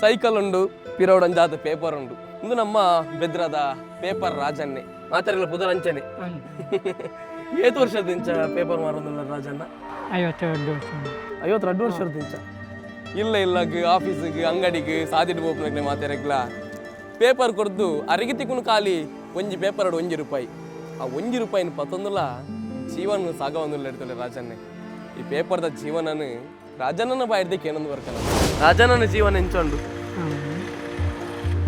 Cycle ಉಂಡು, ಪಿರವುಡಂಜಾದ paper ಉಂಡು. ಇಂದು ನಮ್ಮ ಬೆದ್ರದ ಪೇಪರ್ ರಾಜನ್ನೇ ಮಾತೆರೆಗ್ಲ ಪುದರ್ ಅಂಚನೆ. ಏತ್ ವರ್ಷದಿಂಚ ಪೇಪರ್ ಮಾರೊಂದುಲ್ಲ ರಾಜಣ್ಣ? 52 ವರ್ಷ. 52 ವರ್ಷದಿಂಚ. ಇಲ್ಲ ಇಲ್ಲಗ್, ಆಫೀಸಿಗೆ, ಅಂಗಡಿಗೆ, ಸಾದಿಡ್ ಪೋಪುನಕ್ಲೆ ಮಾತೆರೆಗ್ಲ ಪೇಪರ್ ಕೊರ್ದು ಅರಿಗೆ ತಿಕ್ಕುನು ಖಾಲಿ ಒಂಜಿ ಪೇಪರ್ 1 ರೂಪಾಯಿ. ಆ 1 ರೂಪಾಯಿನ ಪತ್ತೊಂದುಲ ಜೀವನ ಸಾಗವೊಂದುಲ್ಲ ಇರ್ತದೆ ರಾಜನ್ನೇ. ಈ ಪೇಪರ್ದ ಜೀವನನ ರಾಜಣ್ಣನ ಬಾಯಿರ್ದೆ ಕೇನೊಂದು ಬರ್ಕನ. ರಾಜಣ್ಣನ ಜೀವನ ಎಂಚುಂಡು?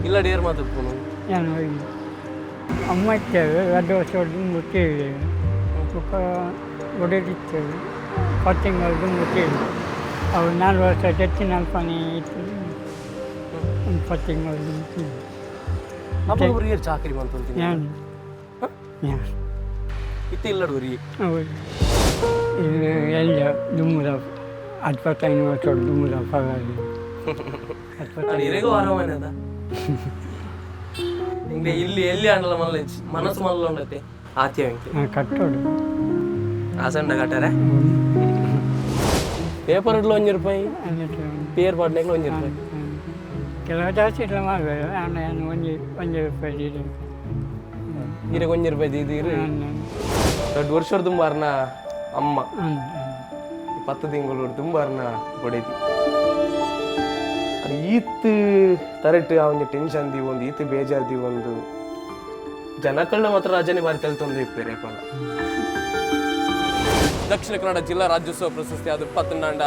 ಇಲ್ಲ ಡೇರ್ ಮಾತುಪ್ಪುನು? ನಾನು ಹೋಗಿ ಅಮ್ಮ ಇತ್ತೇವೆ, 2 ವರ್ಷ ದುಂಬು ತೀರಿ. ಬೊಕ್ಕ ಒಡೆದಿತ್ತೇವೆ, 10 ತಿಂಗಳು ದುಂಬು ತೀರಿ. ಅವು 4 ವರ್ಷ ಹೆಚ್ಚಿನ ಅಲ್ಪನೆ ಇತ್ತು, ಒಂದು 10 ತಿಂಗಳು ದುಂಬು ತೀರಿ. ಅಪ್ಪ ಏರ್ ಚಾಕರಿ ಮಂತೊಂತೀನಿ? ನಾನು ನಾನು. ಇತ್ತೆ ಇಲ್ಲಡುವರಿ? ಹೌದು, ಇದು ಎಲ್ಲ ದುಂಬುದ 25 ವರ್ಷ ದುಂಬುದ ಪಗಾರಿ. ಇರೆಗೂ ಆರಾಮದ ಹಿಂಗೆ ಇಲ್ಲಿ ಎಲ್ಲಿ ಆಂಡಲ ಮಲ್ಲ ಮನಸ್ಸು ಮಲ್ಲ ಉಂಡತೆ ಆತ್ಯ ಇಂಕೆ. ಕಟ್ಟೋಡು. ಆಸಂಡ ಕಟ್ಟರೆ ಪೇಪರ್ ಇಡ್ಲ 1 ರೂಪಾಯಿ, ಪೇರ್ ಪಾಡ್ನೆಗ್ಲ 1 ರೂಪಾಯಿ. ಕೆಲವು ಜಾಸ್ತಿ ಇಲ್ಲ ಮಾಡಬೇಡ, ನಾನು ಒಂಜಿ ಒಂಜಿ ರೂಪಾಯಿ ಇದು. ಇರೆಗೆ 1 ರೂಪಾಯಿ ದೀದಿರು. 2 ವರ್ಷದ ತುಂಬಾರ್ನ ಅಮ್ಮ, 10 ತಿಂಗಳು ತುಂಬಾರ್ನ ಬಡೇದಿ. ಅದು ಈತ್ ತರಟ್ ಆ ಒಂಜಿ ಟೆನ್ಷನ್ the ಒಂದು ಈತ್ ಬೇಜಾರ್ the ಒಂದು ಜನಕಳ್ಳ ಮಾತ್ರ ರಾಜನೇ ಬಾರಿ ತೆಲ್ತೊಂದು ಇಪ್ಪೇರೆ ಪಲ್ಲ. ದಕ್ಷಿಣ ಕನ್ನಡ ಜಿಲ್ಲಾ ರಾಜ್ಯೋತ್ಸವ ಪ್ರಶಸ್ತಿ ಆದಪ್ಪು, ಅತ್ತಂಡ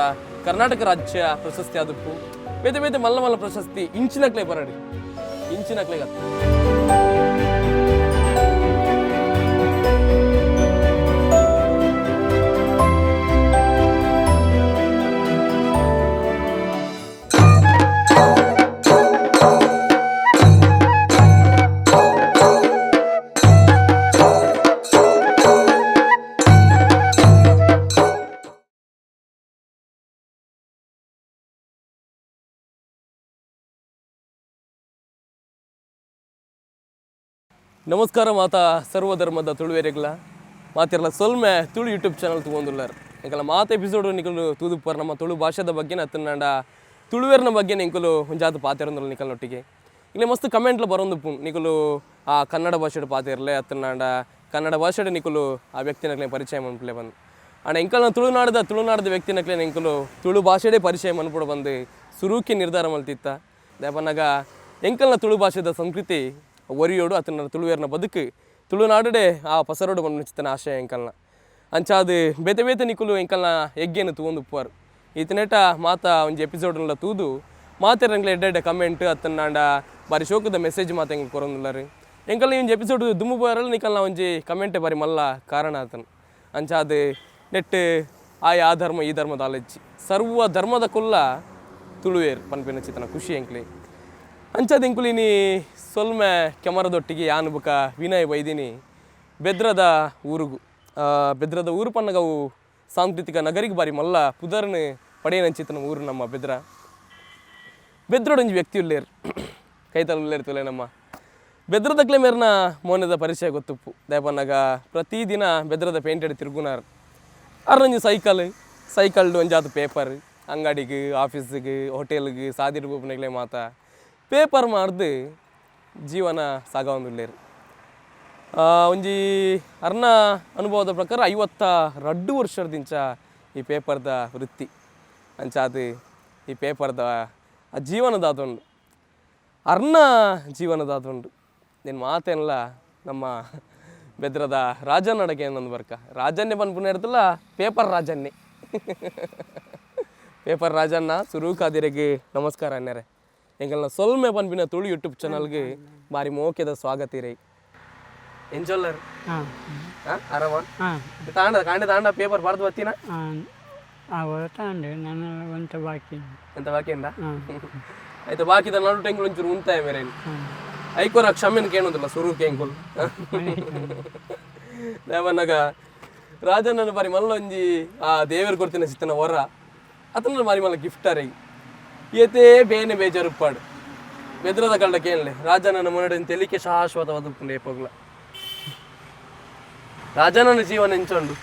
ಕರ್ನಾಟಕ ರಾಜ್ಯ ಪ್ರಶಸ್ತಿ ಆದಪ್ಪು, ಬೇತೆ ಬೇತೆ ಮಲ್ಲ ಮಲ್ಲ ಪ್ರಶಸ್ತಿ ಇಂಚಿನಕ್ಲೆ ಬರಡಿ ಇಂಚಿನಕ್ಲೆ ಗತ್ತ. ನಮಸ್ಕಾರ ಮಾತಾ ಸರ್ವಧರ್ಮದ ತುಳುವೆರೆಗ್ಲ. ಮಾತಿರಲ್ಲ ಸೊಲ್ಮೆ ತುಳು ಯೂಟ್ಯೂಬ್ ಚಾನಲ್ ತಗೊಂಡುಲ್ಲಾರ. ಎಂಕಲ ಮಾತ ಎಪಿಸೋಡ್ ನಿಕಲು ತೂದುಪ್ಪರ್. ನಮ್ಮ ತುಳು ಭಾಷೆದ ಬಗ್ಗೆ ಅತ್ತನಾಂಡ ತುಳುವೆರ್ನ ಬಗ್ಗೆ ನಿಂಕುಲು ಒಂಜಾತ ಪಾತೆರೊಂದುಲ್ಲ ನಿಕಲ್ನೊಟ್ಟಿಗೆ. ಇಲ್ಲಿ ಮಸ್ತ್ ಕಮೆಂಟ್ಲ ಬರೊಂದುಪ್ಪು, ನಿಕುಲು ಆ ಕನ್ನಡ ಭಾಷೆಡ್ ಪಾತೆರ್ಲೆ, ಅತ್ತನಾಂಡ ಕನ್ನಡ ಭಾಷೆಡ್ ನಿಕುಲು ಆ ವ್ಯಕ್ತಿನಕ್ಲೆ ಪರಿಚಯ ಮನ್ಪುಲೆ ಬಂದು. ಆಂಡ ಎಂಕಲ್ನ ತುಳುನಾಡದ ತುಳುನಾಡದ ವ್ಯಕ್ತಿನಕ್ಲೆ ಎಂಕುಲು ತುಳು ಭಾಷೆಡೇ ಪರಿಚಯ ಮನ್ಪುಡು ಬಂದು ಸುರೂಕಿ ನಿರ್ಧಾರ ಮಲ್ತಿತ್ತ. ದೇಪನಾಗ ಎಂಕಲ್ನ ತುಳು ಭಾಷೆದ ಸಂಸ್ಕೃತಿ ಒರಿಯೋಡು, ಅತನ ತುಳುವೇರ್ನ ಬದುಕು ತುಳುನಾಡುಡೆ ಆ ಪಸರೋಡು ಬಂದು ಆಶಯ ಎಂಕಲ್ನ. ಅಂಚಾದ್ ಬೇತೆ ಬೇತೆ ನಿಕುಲು ಎಂಕಲ್ನ ಎಗ್ಗೆನು ತೂವೊಂದು ಉಪ್ಪುವಾರು. ಈತನೇಟ ಮಾತ ಒಂಜಿ ಎಪಿಸೋಡ್ಲ ತೂದು ಮಾತೆರಂಗ್ಲ ಎಡ್ಡೆ ಎಡ್ಡೆ ಕಮೆಂಟ್ ಅತ್ತನಾಂಡ ಬಾರಿ ಶೋಕದ ಮೆಸೇಜ್ ಮಾತ ಎಂಕ್ ಕೊರೊಂದುಲ್ಲಾರು. ಎಂಕಲ್ನ ಒಂಜಿ ಎಪಿಸೋಡ್ ದುಂಬು ಪೋಯರಲ್ಲ ನಿಕಲ್ನ ಒಂಜಿ ಕಮೆಂಟೆ ಬಾರಿ ಮಲ್ಲ ಕಾರಣ ಆತನ. ಅಂಚಾದ್ ನೆಟ್ ಆಯ್ ಆ ಧರ್ಮ ಈ ಧರ್ಮದ ಆಲಜ್ಜಿ, ಸರ್ವ ಧರ್ಮದ ಕುಲ್ಲ ತುಳುವೇರ್ ಪನ್ಪಿನ ಚಿತನ ಖುಷಿ ಎಂಕ್ಲೆ. ಅಂಚಾದ್ ಎಂಕುಲಿನಿ ಸೊಲ್ಮೆ ಕೆಮರದೊಟ್ಟಿಗೆ ಯಾನು ಬುಕ ವಿನಯ್ ಬೈದಿನಿ ಬೆದ್ರದ ಊರುಗು. ಬೆದ್ರದ ಊರು ಪನ್ನಗ ಅವು ಸಾಂಸ್ಕೃತಿಕ ನಗರಿಗೆ ಬಾರಿ ಮಲ್ಲ ಪುದರ್ನ ಪಡೆಯನಂಚಿತನ ಊರು ನಮ್ಮ ಬೆದ್ರ. ಬೆದ್ರೊಡೊಂಜಿ ವ್ಯಕ್ತಿ ಉಲ್ಲೇರ್, ಕೈತಲ್ ಉಲ್ಲೇರ್ ತುಲೆ. ನಮ್ಮ ಬೆದ್ರದಕ್ಲೆ ಮೇರ್ನ ಮೋನೆದ ಪರಿಚಯ ಗೊತ್ತುಪ್ಪು. ದಾಯೆಪನ್ನಗ ಪ್ರತಿದಿನ ಬೆದ್ರದ ಪೇಂಟೆಡ್ ತಿರುಗುನಾರ್. ಅರ್ನೊಂಜಿ ಸೈಕಲ್, ಸೈಕಲ್ಡ್ ಒಂಜಾತ್ ಪೇಪರ್. ಅಂಗಡಿಗೆ, ಆಫೀಸಿಗೆ, ಹೋಟೆಲ್ಗೆ, ಸಾದಿಡ್ ಪೋಪುನಕ್ಲೆ ಮಾತ ಪೇಪರ್ ಮಾರ್ದು ಜೀವನ ಸಾಗವೊಂದುಲ್ಲೆರ್. ಒಂಜಿ ಅರ್ನ ಅನುಭವದ ಪ್ರಕಾರ 52 ವರ್ಷದಿಂಚ ಈ ಪೇಪರ್ದ ವೃತ್ತಿ. ಅಂಚಾದ್ ಈ ಪೇಪರ್ದ ಆ ಜೀವನದಾತುಂಡು, ಅರ್ನ ಜೀವನದಾತುಂಡು. ನಿನ್ನ ಮಾತೆನ್ಲ ನಮ್ಮ ಬೆದ್ರದ ರಾಜನ್ನಡಕ್ಕೆ ಏನೊಂದು ಬರ್ಕ. ರಾಜನ್ನೇ ಪನ್ಪುನ ಇರ್ತಲ್ಲ, ಪೇಪರ್ ರಾಜನ್ನೇ. ಪೇಪರ್ ರಾಜಣ್ಣ, ಸುರೂಕಾದಿರೆಗ್ ನಮಸ್ಕಾರ ಅನ್ನರೆ. ಎಂಕಲ್ನ ಸೊಲ್ಮೆ ಪನ್ಪಿನ ತುಳು ಯೂಟ್ಯೂಬ್ ಚಾನಲ್ಗೆ ಬಾರಿ ಮೋಕೆದ ಸ್ವಾಗತ ಇರೈ. ಎಂಚೊಲ್ಲರ್? ಹಾಂ. ಆರಾಮ? ಹಾಂ. ತಾಂಡ ಕಾಂಡೆ ತಾಂಡ ಪೇಪರ್ ಬರ್ದು ಬತ್ತೀನ? ಹಾಂ, ತಾಂಡೆ ನಾನು ಒಂತ ಬಾಕಿ. ಎಂತ ಬಾಕಿ ಉಂಡಾ? ಹಾಂ. ಆಯ್ತು, ಬಾಕಿದ ನಡು ಟೆಂಗುಲು ಒಂಚೂರು ಉಂತಾಯ ಮೇರೆ. ಐಕೋರ ಕ್ಷಮೆನ್ ಕೇಣುದಿಲ್ಲ ಸುರುಕೆ ಎಂಕುಲು. ದೇವನ್ನಗ ರಾಜಣ್ಣನ ಬಾರಿ ಮಲ್ಲೊಂಜಿ ಆ ದೇವರು ಕೊಡ್ತಿನ ಚಿತ್ತನ ವರ ಅತನ ಬಾರಿ ಮಲ್ಲ ಗಿಫ್ಟ್ ಅರೈ. ಏತೇ ಬೇನೆ ಬೇಜಾರು ಉಪ್ಪಾಡು ಬೆದ್ರದ ಕಳ್ಳ ಕೇಳಲೆ, ರಾಜಣ್ಣನ ಮುನ್ನಡೆ ತೆಲಿಕೆ ಶಾಶ್ವತವಾದ ಉಪ್ಪುಂಡು ಏಪೋಗ್ಲ. ರಾಜಣ್ಣನ ಜೀವನ ಎಂಚುಂಡು?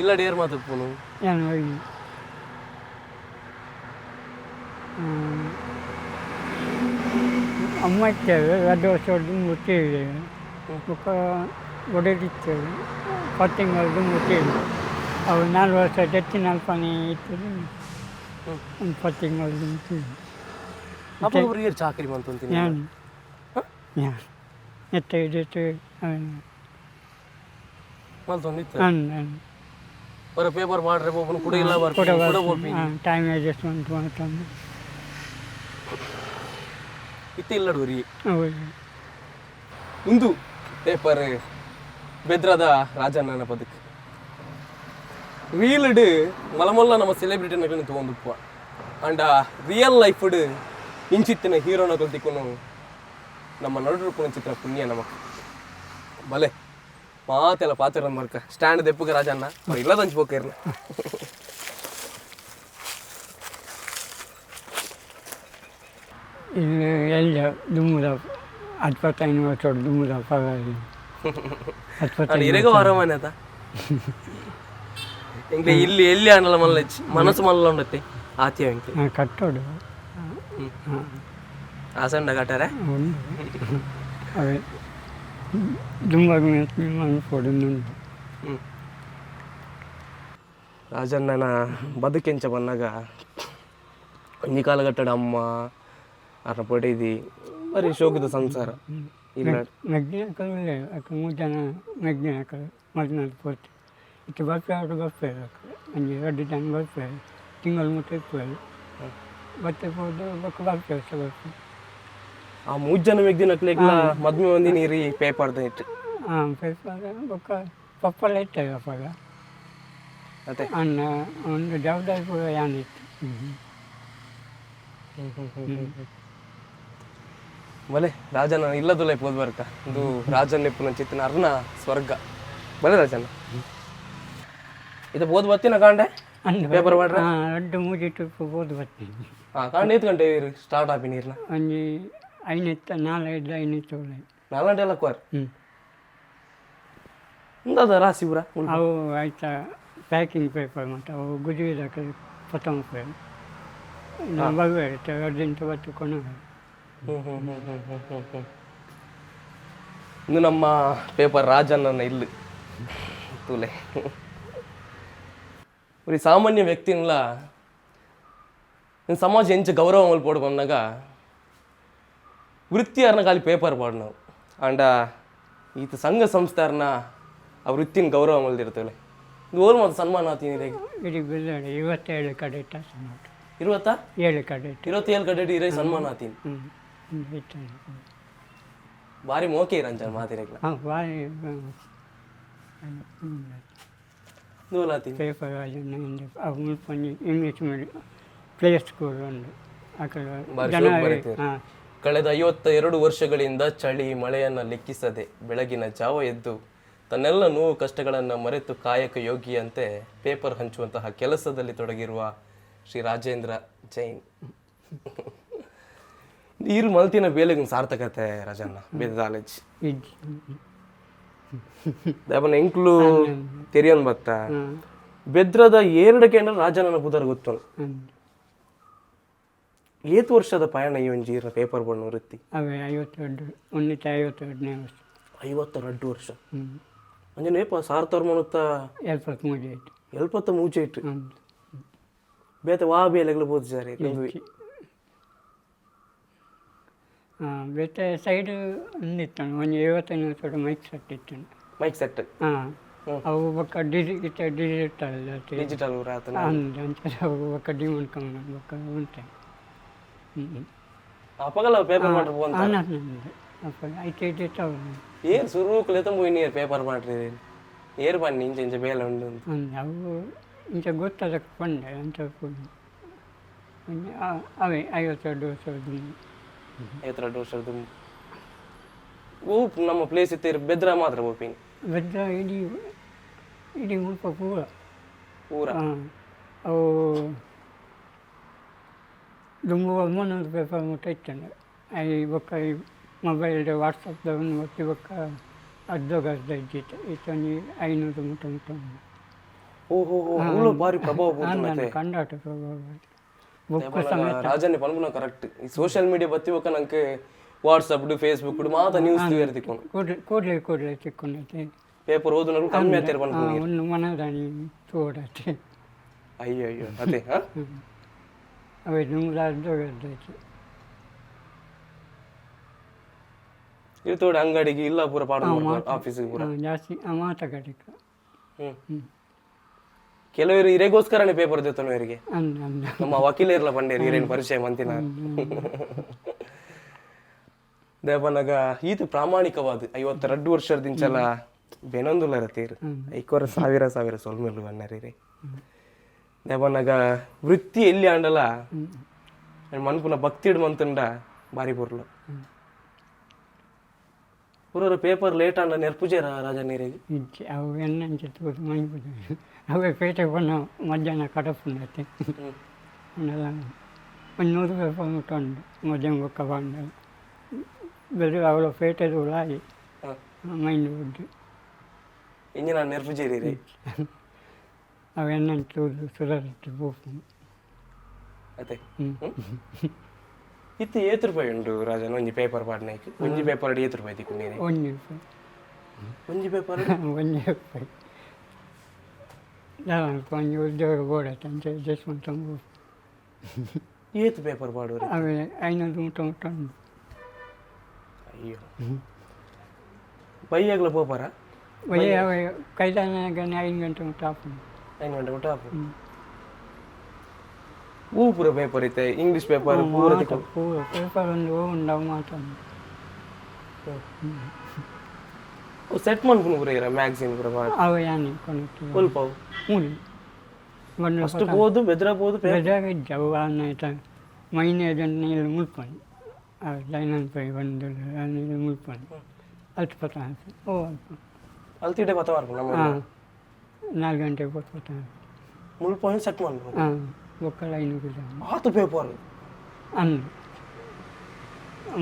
ಇಲ್ಲ ಡೇರ್ ಮಾತುಪ್ಪುನು? ನಾನು ಹೋಗಿ. ಅಮ್ಮ ಇತ್ತೇವೆ 2 ವರ್ಷ ದುಂಬು ತೀರಿ. ಬೊಕ್ಕ ಒಡೆದಿತ್ತೇವೆ 10 ತಿಂಗಳು ದುಂಬು ತೀರಿ. ಅವು 4 ವರ್ಷ ಜತ್ತಿನಲ್ಪನೆ ಇತ್ತದು, ಒಂದು 10 ತಿಂಗಳು ದುಂಬು ತೀರಿ. ಅಪ್ಪ ಒಬ್ರು ಏರ್ ಚಾಕರಿ ಮಂತೊಂತೀನಿ? ഞാൻ ഞാൻ ಎತ್ತ ಇದಿತ್ತು. ಮಲ್ತೊಂದಿತ್ತು ಬರ ಪೇಪರ್ ಮಾಡ್ರೆ ಒಬ್ಬನು ಕೂಡ ಇಲ್ಲ ಬರ್ತೀನಿ ಕೂಡ ಹೋಗ್ತೀನಿ. ಟೈಮ್ ಅಡ್ಜಸ್ಟ್ಮೆಂಟ್ ಮಾಡ್ಕೊಂಡು. ಇತ್ತೆ ಇಲ್ಲ ರೀ. ಹೌದು. ಇಂದು ಪೇಪರ್ ಬೆದ್ರದ ರಾಜಣ್ಣನ ಬದುಕು ರೀಲ್ಡ್ ಮಲಮೊಲ್ಲ ನಮ್ಮ ಸೆಲೆಬ್ರಿಟಿ ನಕಲು ತಗೊಂಡುಪ್ಪ ಅಂಡ ರಿಯಲ್ ಲೈಫ್ಡ್ ಇಂಚಿತ್ತಿನ ಹೀರೋ ನಕಲು ತಿಕ್ಕೊಂಡು ನಮ್ಮ ನಡುರುಪುನ ಚಿತ್ರ ಪುಣ್ಯ ನಮಕ್ ಬಲೆ ಮಾತೆಲ್ಲ ಪಾತ್ರ ಮರ್ಕ ಸ್ಟ್ಯಾಂಡ್ ದೆಪ್ಪುಗ ರಾಜಣ್ಣ ಅವ್ರು ಇಲ್ಲದಂಚ್ ಪೋಕೇರ್ನ. ಇಲ್ಲಿ ಎಲ್ಲ ದುಮ್ಮದ 25 ವರ್ಷ ದುಮ್ಮದ ಪರವಾಗಿ. ನಾನು ಇರೆಗ ವಾರಮಾನೆ ಆತ ಎಂಕ್ಲೆ ಇಲ್ಲಿ ಎಲ್ಲಿ ಆಂಡಲ ಮಲ್ಲಚ್ಚಿ ಮನಸ್ಸು ಮಲ್ಲ ಉಂಡತ್ತೆ ಆತಿಯ ಎಂಕ್ಲೆ. ಕಟ್ಟೋಡು. ಆಸಂಡ ಕಟ್ಟಾರೆ. ಉಂಡು ಅವೇ ದುಂಬಾಗ ಮನ್ಪೊಡು. ರಾಜಣ್ಣನ ಬದುಕೆಂಚ ಬನ್ನಾಗ ಒಂಜಿ ಕಾಲಗಟ್ಟಡ ಅಮ್ಮ ಅರ್ನ ಪಡೆದಿ ಬರೀ ಶೋಕದ ಸಂಸಾರ ಇಲ್ಲ. ಮೆಗ್ದಿನ ಅಕಲು ಅಕ್ಕ 3 ಜನ ಮೆಗ್ದಿನ ಅಕಲು ಮದ್ನಾಲ್ ಪೋತು ಇತ್ತು ಬರ್ಪೆ ಅವರು ಬರ್ಪೆ ಒಂಜಿ 2 ಜನ ಬರ್ಪೆ ತಿಂಗಳು ಮುಟ್ಟ ಇಪ್ಪು ಬತ್ತೆ ಪೋದು ಬೊಕ್ಕ ಬರ್ಪೆ ವರ್ಷ ಬರ್ಪೆ. ಆ 3 ಜನ ಮೆಗ್ದಿನ ಅಕ್ಲೆಗ್ಲ ಮದ್ಮೆ ಒಂದಿ ನೀರಿ ಪೇಪರ್ದ ಇಟ್ಟು. ಹಾಂ, ಪೇಪರ್ ಬೊಕ್ಕ ಪಪ್ಪಲ ಇತ್ತವೆ ಅಪ್ಪಗ. ಅದೇ. ಅಣ್ಣ ಒಂದು ಜವಾಬ್ದಾರಿ ಪೂರ ಯಾನಿತ್ತು. ಬಲೆ ರಾಜನ ಇಲ್ಲದುಲ್ಲ ಪೋದ್ ಬರ್ಕ ಇದು ರಾಜನ ಪುನ ಚಿತ್ತಿನ ಅರ್ಣ ಸ್ವರ್ಗ ಬಲೆ ರಾಜಣ್ಣ ಇದು ಬೋದ್ ಬತ್ತಿನ ಕಾಂಡೆ. ಅಂದು ಪೇಪರ್ ಮಾಡ್ರೆ? ಹಾಂ, 2 ಮೂಜಿಟ್ಟು ಪೋದು ಬರ್ತೀನಿ. ಹಾ, ಕಾಂಡೆ ಏತ್ ಗಂಟೆ ಸ್ಟಾರ್ಟ್ ಆಪಿ ನೀರ್ನ? ಒಂಜಿ ಐನೆತ್ತ ನಾಲ್ಕೈದು ಐನೆತ್ತ ಒಳ್ಳೆ. 4 ಗಂಟೆ ಎಲ್ಲ ಕ್ವಾರ್. ಹ್ಞೂ. ಇಂದಾದ ರಾಸಿ ಪೂರ. ಅವು ಆಯ್ತಾ ಪ್ಯಾಕಿಂಗ್ ಪೇಪರ್ ಮತ್ತು ಅವು ಗುಜುವಿದಕ್ಕೆ ಪತ್ತೊಂಬತ್ತು ನಾವು ಬರುವೆ 2 ದಿನ ಬತ್ತು ಕೊಂಡು. ಇನ್ನು ನಮ್ಮ ಪೇಪರ್ ರಾಜಣ್ಣನ ಇಲ್ಲಿ ತೂಲೆ ஒரு ಸಾಮಾನ್ಯ ವ್ಯಕ್ತಿನ್ಲ ಸಮಾಜ ಎಂಚ ಗೌರವ ಮಲ್ಪೋಡು ಬಂದಾಗ ವೃತ್ತಿಯಾರನ ಖಾಲಿ ಪೇಪರ್ ಪಾಡ್ನವು ಅಂಡ ಈತ ಸಂಘ ಸಂಸ್ಥಾರನ ಆ ವೃತ್ತಿನ ಗೌರವ ಮಲ್ದಿರ್ತೇವೆ. ಇದು ಓಲ್ ಮತ್ತು ಸನ್ಮಾನ ಆತೀನಿ. ಇಡೀ ಬಿಲ್ಲಾಡಿ 27 ಕಡೆ ಸುಮಾರು. ಇರುವತ್ತಾ? 7 ಕಡೆ. 27 ಕಡೆ ಇರೇ ಸನ್ಮಾನ ಆತೀನಿ. ಹ್ಞೂ. ಭಾರಿ ಮೋಕೆ ಇರಂಚ ಮಾತಿರಕ್ಲ. ಹಾಂ, ಭಾರಿ. ನೂಲಾತೀನಿ. ಪೇಪರ್ ಅವು ಮುಲ್ಪ ಒಂಜಿ ಇಂಗ್ಲೀಷ್ ಮೀಡಿಯಂ ಪ್ಲೇ ಸ್ಕೂಲ್ ಉಂಡು ಅಕಲ್. ಬಾರಿ ಜನ ಶೋಕ್ ಬರೀತೀರಿ. ಹಾಂ. ಕಳೆದ 52 ವರ್ಷಗಳಿಂದ ಚಳಿ ಮಳೆಯನ್ನು ಲೆಕ್ಕಿಸದೆ ಬೆಳಗಿನ ಜಾವ ಎದ್ದು ತನ್ನೆಲ್ಲ ನೋವು ಕಷ್ಟಗಳನ್ನು ಮರೆತು ಕಾಯಕ ಯೋಗಿಯಂತೆ ಪೇಪರ್ ಹಂಚುವಂತಹ ಕೆಲಸದಲ್ಲಿ ತೊಡಗಿರುವ ಶ್ರೀ ರಾಜೇಂದ್ರ ಜೈನ್ ನೀರು ಮಲ್ತಿನ ಬೇಲೆಗೆ ಸಾರ್ಥಕತೆ ರಾಜಣ್ಣ ಬೇದಾಲೇಜ್. ಇಜ್ಜಿ. ದಾಪನ ಎಂಕ್ಲು ತೆರಿಯನ್ ಬತ್ತ ಬೆದ್ರದ ಏರಡ ಕೇಂದ್ರ ರಾಜಣ್ಣನ ಪುದರ್ ಗೊತ್ತು. ಏತು ವರ್ಷದ ಪಯಣ ಈ ಒಂಜಿ ಪೇಪರ್ ಬಣ್ಣ ವೃತ್ತಿ? ಅವೇ 52, 152ನೇ ವರ್ಷ. 52 ವರ್ಷ. ಹ್ಞೂ. ಅಂಜನ ಏಪ ಸಾರ್ತವ್ರ ಮನುತ್ತ? 73 ಆಯ್ತು. ಎಲ್ಪತ್ತ ಮೂಚೆ ಇಟ್ಟು. ಹ್ಞೂ. ಬೇತೆ ವಾ ಬೇಲೆಗಳು ಬೋದು ಸರಿ. ಹಾಂ, ಬೇತೆ ಸೈಡ್ ಒಂದಿತ್ತು ಒಂಜಿ 55 ವರ್ಷ ಮೈಕ್ ಸೆಟ್ ಇತ್ತು. Mic set. ಹಾಂ, ಅವು ಬೊಕ್ಕ ಡಿಜಿ ಇತ್ತ ಡಿಜಿಟಲ್. ಡಿಜಿಟಲ್ ಆತನ. ಅಂಚ ಅವು ಬೊಕ್ಕ ಡಿಮಾಂಡ್ ಕಮ್ಮಿ ಬೊಕ್ಕ ಉಂಟೆ. ಹ್ಞೂ. ಅಪಗಲ ಪೇಪರ್ ಮಾಡ್ರಿ ಅಂತ? ಅಪ್ಪ ಐತೆ ಇತ್ತು. ಏರ್ ಸುರುಕುಲೆ ತಂಬು ನೀರು ಪೇಪರ್ ಮಾಡ್ರಿ ಏರ್ ಬನ್ನಿ ಇಂಚ ಇಂಚ ಬೇಲೆ ಉಂಡು ಅಂತ. ಅವು ಇಂಚ ಗೊತ್ತದಕ್ಕೆ ಪಂಡೆ ಅಂಚ ಅವೇ 52 ವರ್ಷ. 52 ವರ್ಷದ ಓ ನಮ್ಮ ಪ್ಲೇಸ್ ಇತ್ತು ಬೆದ್ರ ಮಾತ್ರ ಓಪಿನ್? ಬೆದ್ರ ಇಡೀ ಇಡೀ ಮುಲ್ಪ ಪೂರ. ಪೂರ. ಹಾಂ, ಅವು ದುಂಬು 900 ಪೇಪರ್ ಮುಟ್ಟ ಇತ್ತಂಡೆ. I ಬೊಕ್ಕ ಈ ಮೊಬೈಲ್ ವಾಟ್ಸಪ್ದ ಒಂದು ಬತ್ತಿ ಬೊಕ್ಕ ಅರ್ಧಗ್ ಅರ್ಧ ಇದ್ದಿತ್ತು ಇತ್ತೊಂಜಿ 500 ಮುಟ್ಟ ಮುಟ್ಟ. ಓ ಹೋ ಹೋ, ಅವ್ಳು ಭಾರಿ ಪ್ರಭಾವ ಬೀರ್ತನತೆ. ಕಂಡಾಟ ಪ್ರಭಾವ. ಬೊಕ್ಕ ಸಮೇತ. ರಾಜನ್ನೇ ಪನ್ಪುನ ಕರೆಕ್ಟ್. ಈ ಸೋಷಿಯಲ್ ಮೀಡಿಯಾ ಬತ್ತಿ ಬೊಕ್ಕ ನಂಗೆ ವಾಟ್ಸಪ್, ಫೇಸ್ಬುಕ್ ಮಾತ ನ್ಯೂಸ್ ತೂಯೆರೆ ತಿಕ್ಕೊಂಡು. ಕೂಡ್ಲೆ ಕೂಡ್ಲೆ ಕೂಡ್ಲೆ ತಿಕ್ಕೊಂಡೈತೆ. ಪೇಪರ್ ಓದುನಗಳು ಕಮ್ಮಿ ಆತೇರು ಪನ್ಪುನ. ಒಂದು ಮನದಾನಿ ತೋಡತ್ತೆ. ಅಯ್ಯೋ ಅಯ್ಯೋ, ಅದೇ ಹಾ. ಅವೇ ನುಂಗ್ಲಾರ್ದು. ಇದು ತೋಡೆ ಅಂಗಡಿಗೆ ಇಲ್ಲ ಪೂರ ಪಾಡ, ಆಫೀಸಿಗೆ ಪೂರ. ಜಾಸ್ತಿ ಆ ಮಾತುಗಾರಿಕೆ. ಹ್ಮ್, ಕೆಲವರು ಇರೆಗೋಸ್ಕರನೇ ಪೇಪರ್ ದೇತನವರಿಗೆ. ಅಂದ ಅಂದ. ನಮ್ಮ ವಕೀಲರ್ಲ ಪಂಡೇರು ಹಿರೇನ್ ಪರಿಚಯ ಮಂತಿನ ದೇವನಗ. ಈತ ಪ್ರಾಮಾಣಿಕವಾದ 52 ವರ್ಷದಿಂಚಲ ಬೆನೊಂದುಲ್ಲರ ತೀರು ಐಕೋರ ಸಾವಿರ ಸಾವಿರ ಸೊಲ್ಮೆಲು ಬಣ್ಣರಿ. ದೇವನಗ ವೃತ್ತಿ ಎಲ್ಲಿ ಆಂಡಲ ಮನ್ಪುನ ಭಕ್ತಿಡ್ ಮಂತುಂಡ ಬಾರಿ ಪೊರ್ಲು. ಪೂರ ಪೇಪರ್ ಲೇಟ್ ಆಂಡ ನೆರ್ಪುಜೇರ ರಾಜ ನೀರಿಗೆ? ಇಜ್ಜಿ, ಅವು ಎಣ್ಣಂಚೆ ತೂದು ಮೈಪುಜ. ಅವೇ ಪೇಟೆ ಪೋನ ಮಧ್ಯಾಹ್ನ ಕಡಪುಂಡತ್ತೆ. ಅವನ್ನೆಲ್ಲ ಒಂದು 100 ರೂಪಾಯಿ ಮುಟ್ಟ ಉಂಟು ಮಧ್ಯಾಹ್ನ ಬೊಕ್ಕ ಬಾಂಡ ಬೆಳೆ ಅವಳ ಪೇಟೆದ ಉಳಾಯಿ ಮೈಂಡ್ ಬುಡ್ಡು. ಇಂಜಿನ ನೆರ್ಪುಜೇರಿ ರೀ? ಅವು ಎಣ್ಣೆ ತೂದು ಸುಧಾರಿತ್ತು ಪೋಪುಂಡು. ಅದೇ ಇತ್ತು. ಏತ್ ರೂಪಾಯಿ ಉಂಡು ರಾಜನ್ ಒಂಜಿ ಪೇಪರ್ ಪಾಡ್ನೈಕ್? ಒಂಜಿ ಪೇಪರ್ ಏತ್ ರೂಪಾಯಿ ತಿಕ್ಕು ನೀರು? 1 ರೂಪಾಯಿ. ಒಂಜಿ ಪೇಪರ್? 1 ರೂಪಾಯಿ. ದಾದ ಒಂಜಿ ಉದ್ಯೋಗ ಬೋಡತ್ತೆ ಅಂಚೆ ಜಸ್ಟ್ ತಂಬು. ಏತ್ ಪೇಪರ್ ಪಾಡುವರೆ? ಅವೇ 500 ಮುಟ್ಟ ಮುಟ್ಟ ಉಂಡು. ಅಯ್ಯೋ, ಬೈಯಾಗ್ಲ ಪೋಪರ? ಒಯ್ಯ ಅವೆ ಕೈದಾನ 5 ಗಂಟೆ ಮುಟ್ಟ ಆಪುಂಡು. 5 ಗಂಟೆ ಮುಟ್ಟ ಆಪು. ಹೂ ಪೂರ ಪೇಪರ್ ಇತ್ತೆ ಇಂಗ್ಲಿಷ್ ಪೇಪರ್ ಪೂರ ತಿಕ್ಕು? ಪೂರ ಪೇಪರ್ ಒಂದು ಉಂಡವು ಮಾತೊಂದು. ಸೆಟ್ ಮನ್ಪುನು ಪೂರ ಇರ ಮ್ಯಾಗ್ಝಿನ್ ಪೂರ ಪಾಡ್? ಅವು ಯಾನೆ ಕೊನೊಟ್ಟು. ಒಲ್ಪ ಅವು? ಮೂಲಿ ಒಂದು. ಫಸ್ಟ್ ಪೋದು ಬೆದ್ರ ಪೋದು ಬೆದರಿದ್ದ ಅವು ಆಯ್ತ ಮೈನೆ ನೀರು ಮುಲ್ಪಂಡು ಲೈನ್ ಪೈ ಒಂದು ನೀರು ಮುಲ್ಪಂಡು ಅಲ್ಪ ಪತ ಓ ಅಲ್ಪ. ಅಲ್ತಿಡೆ ಪತ ಮಾರ್ಪು ನಮ್ಮ? ಹಾಂ, 4 ಗಂಟೆಗೆ ಪೋತು ಪತ. ಮುಲ್ಪ ಸೆಟ್ ಮನ್ಪು. ಹಾಂ, ಬೊಕ್ಕ ಲೈನ್ ಆತು ಪೇಪರ್? ಅಂದು